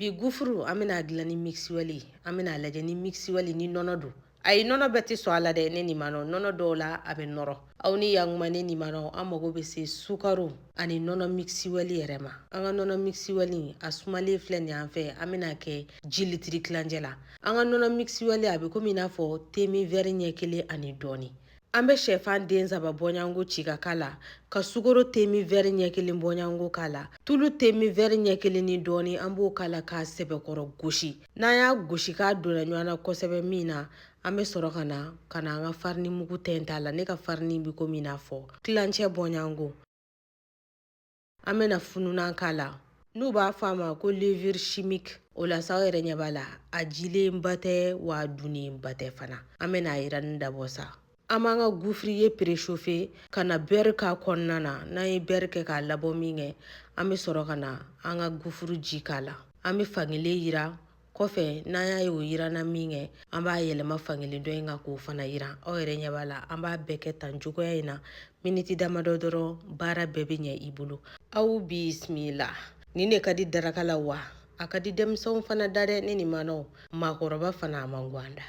Bi gufuru an bɛna dilan ni mixwell, an bɛna lajɛ ni mixwell ni nɔnɔ don. Ayi, nɔnɔ bɛɛ tɛ sɔn a la dɛ, ne ni ma nɔnɔ dɔw la a bɛ nɔrɔ. Aw ni yakuma, ne ni ma an mago bɛ se sukaro ani nɔnɔ mixwell yɛrɛ ma. An ka nɔnɔ mixwell a sumalen filɛ nin an fɛ, an bɛna kɛ ji litiri tilancɛ la. An ka nɔnɔ mixwell a bɛ komi i n'a fɔ temin wɛri ɲɛ kelen ani dɔɔni. An bɛ shɛfan den 3 bɔɲango ci ka k'a la, ka sukaro temin wɛri ɲɛ kelen bɔɲango k'a la, tulu temin wɛri ɲɛ kelen ni dɔɔni, an b'o k'a la k'a sɛbɛkɔrɔ gosi. N'an y'a gosi k'a donna ɲɔgɔn na kosɛbɛ min na, an bɛ sɔrɔ ka na an ka farini mugu tɛntɛn a la. Ne ka farini bɛ komi i n'a fɔ tilancɛ bɔɲango. An bɛna fununan k'a la, n'u b'a fɔ a ma ko levure chimique. O la sa, aw yɛrɛ ɲɛ b'a la, a jilenba tɛ wa a dunnenba tɛ fana. An bɛna a yiranni dabɔ sa. An b'an ka gaufrier préchauffer ka na beurre k'a kɔnɔna na. N'an ye beurre kɛ k'a labɔ min kɛ, an bɛ sɔrɔ ka na an ka gufuru ji k'a la. An bɛ fankelen yiran kɔfɛ. N'an y'a ye o yiranna min kɛ, an b'a yɛlɛma fankelen dɔ in kan k'o fana yiran. Aw yɛrɛ ɲɛ b'a la, an b'a bɛɛ kɛ tan cogoya in na. Miniti damadɔ dɔrɔn, baara bɛɛ bɛ ɲɛ i bolo. Aw bisimila. Nin de ka di daraka la wa a ka di denmisɛnw fana da dɛ, ne ni manɔw maakɔrɔba fana a man gan da.